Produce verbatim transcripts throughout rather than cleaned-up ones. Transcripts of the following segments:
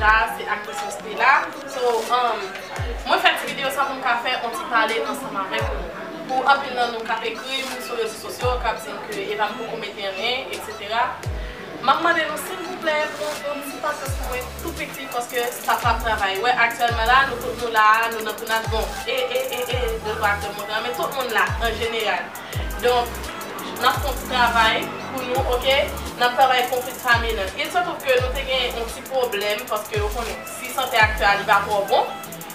Sa se aktris Stella. So, um, mwen fè ti videyo sa pou m ka fè yon ti pale ansanm avèk nou. Pou anpil nan nou k ap ekri m sou rezo sosyo, k ap di m ke Eva m poko mete anyen, etsetera. M ap mande nou, silvouplè, pran yon ti pasyans pou mwen tou piti, paske staff la ap travay. Wè, aktyèlman la, nou tout nou la, nou nan tounaj. Bon, e, e, e, e, de twa aktè monte an, men tout moun la, an jeneral. Donk, n ap fè yon ti travay pou nou, oke? N ap travay konflit fami nan. Il se trouve ke nou te gen yon ti pwoblèm, paske ou konnen, si sante aktè a li pa twò bon,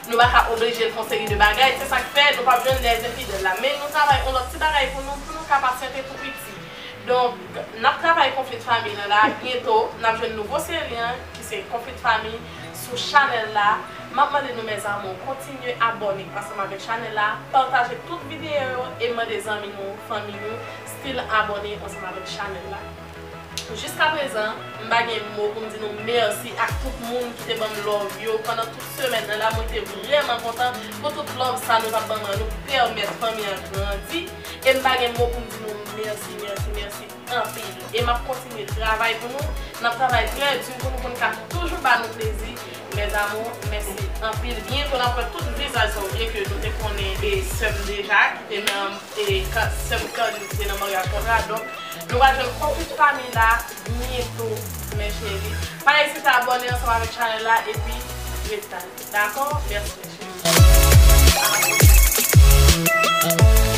nou pa ka oblije l fè yon seri de bagay. Se sa k fè nou p ap jwenn lèzenfidèl la. Men nou travay yon lòt ti bagay pou nou, pou nou ka pasyante tou piti. Donk, n ap travay konflit fami nan la. Byento, n ap jwenn nouvo seri an, ki se Konflit Fami, sou chanèl la. M ap mande nou, mes amours, kontinye abòne ansanm avèk chanèl la, pataje tout videyo yo e mande zanmi nou, fanmi nou, still abòne ansanm avèk chanèl la. Jiskaprezan, m pa gen mo pou m di nou mèsi ak tout moun ki te ban m love yo pandan tout semèn nan la. Mwen te vrèman kontan pou tout love sa nou t ap ban mwen. Nou pèmèt fanmi an grandi. E m pa gen mo pou m di nou mèsi, mèsi, mèsi anpil. E m ap kontinye travay pou nou. N ap travay trè di pou nou, pou n ka toujou ba nou plezi. Mes amours, mèsi anpil. Byento n ap wè tout vizaj sa yo, byen ke nou te konnen e sè m deja, ki te nan, e, ka-, sè m Carly ki te nan maryaj kontra. Donk, nou va jwenn konflit fami la byento, mes chéries. Pa ezite abòne ansanm avèk chanèl la, epi ret la. Dakò? Mèsi, mes chéries.